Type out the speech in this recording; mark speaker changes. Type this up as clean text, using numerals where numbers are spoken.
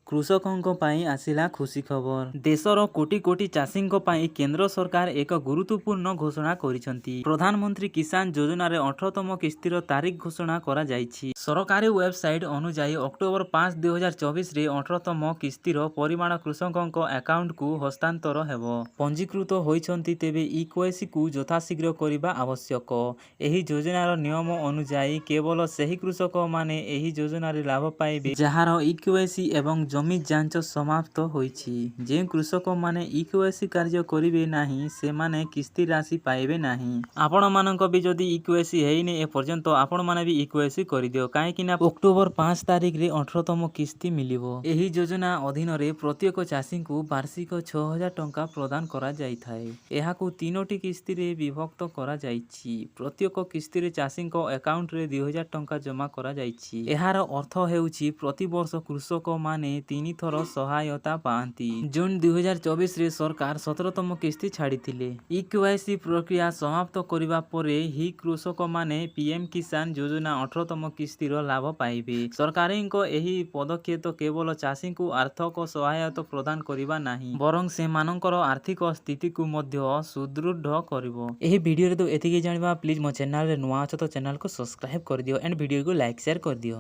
Speaker 1: କୃଷକଙ୍କ ପାଇଁ ଆସିଲା ଖୁସି ଖବର। ଦେଶର କୋଟି କୋଟି ଚାଷୀଙ୍କ ପାଇଁ କେନ୍ଦ୍ର ସରକାର ଏକ ଗୁରୁତ୍ୱପୂର୍ଣ୍ଣ ଘୋଷଣା କରିଛନ୍ତି। ପ୍ରଧାନମନ୍ତ୍ରୀ କିଷାନ ଯୋଜନାରେ 18ତମ କିସ୍ତିର ତାରିଖ ଘୋଷଣା କରାଯାଇଛି। ସରକାରୀ ୱେବସାଇଟ୍ ଅନୁଯାୟୀ, ଅକ୍ଟୋବର 5, 2024ରେ 18ତମ କିସ୍ତିର ପରିମାଣ କୃଷକଙ୍କ ଆକାଉଣ୍ଟକୁ ହସ୍ତାନ୍ତର ହେବ। ପଞ୍ଜୀକୃତ ହୋଇଛନ୍ତି, ତେବେ ଇ-କେୱାଇସିକୁ ଯଥାଶୀଘ୍ର କରିବା ଆବଶ୍ୟକ। ଏହି ଯୋଜନାର ନିୟମ ଅନୁଯାୟୀ, କେବଳ ସେହି କୃଷକମାନେ ଏହି ଯୋଜନାରେ ଲାଭ ପାଇବେ, ଯାହାର ଇ-କେୱାଇସି ଏବଂ ଜମି ଯାଞ୍ଚ ସମାପ୍ତ ହୋଇଛି। ଯେଉଁ କୃଷକମାନେ ଇ-କେୱାଇସି କାର୍ଯ୍ୟ କରିବେ ନାହିଁ, ସେମାନେ କିସ୍ତି ରାଶି ପାଇବେ ନାହିଁ। ଆପଣମାନଙ୍କ ବି ଯଦି ଇ-କେୱାଇସି ହେଇନି ଏପର୍ଯ୍ୟନ୍ତ, ଆପଣମାନେ ବି ଇ-କେୱାଇସି କରିଦିଅ, କାହିଁକି ନା ଅକ୍ଟୋବର 5 ତାରିଖରେ 18ତମ କିସ୍ତି ମିଳିବ। ଏହି ଯୋଜନା ଅଧୀନରେ ପ୍ରତ୍ୟେକ ଚାଷୀଙ୍କୁ ବାର୍ଷିକ 6000 ଟଙ୍କା ପ୍ରଦାନ କରାଯାଇଥାଏ। ଏହାକୁ ତିନୋଟି କିସ୍ତିରେ ବିଭକ୍ତ କରାଯାଇଛି। ପ୍ରତ୍ୟେକ କିସ୍ତିରେ ଚାଷୀଙ୍କ ଆକାଉଣ୍ଟରେ 2000 ଟଙ୍କା ଜମା କରାଯାଇଛି। ଏହାର ଅର୍ଥ ହେଉଛି, ପ୍ରତିବର୍ଷ କୃଷକମାନେ ତିନିଥର ସହାୟତା ପାଆନ୍ତି। ଜୁନ୍ 2024ରେ ସରକାର 17ତମ କିସ୍ତି ଛାଡ଼ିଥିଲେ। ଇ-କେୱାଇସି ପ୍ରକ୍ରିୟା ସମାପ୍ତ କରିବା ପରେ ହିଁ କୃଷକମାନେ ପିଏମ୍ କିଷାନ ଯୋଜନା 18ତମ କିସ୍ତିର ଲାଭ ପାଇବେ। ସରକାରଙ୍କ ଏହି ପଦକ୍ଷେପ କେବଳ ଚାଷୀଙ୍କୁ ଆର୍ଥିକ ସହାୟତା ପ୍ରଦାନ କରିବା ନାହିଁ, ବରଂ ସେମାନଙ୍କର ଆର୍ଥିକ ସ୍ଥିତିକୁ ମଧ୍ୟ ସୁଦୃଢ଼ କରିବ। ଏହି ଭିଡ଼ିଓରେ ତ ଏତିକି ଜାଣିବା। ପ୍ଲିଜ୍, ମୋ ଚ୍ୟାନେଲରେ ନୂଆ ଅଛ ତ ଚ୍ୟାନେଲକୁ ସବସ୍କ୍ରାଇବ୍ କରିଦିଅ ଆଣ୍ଡ ଭିଡ଼ିଓକୁ ଲାଇକ୍, ସେୟାର କରିଦିଅ।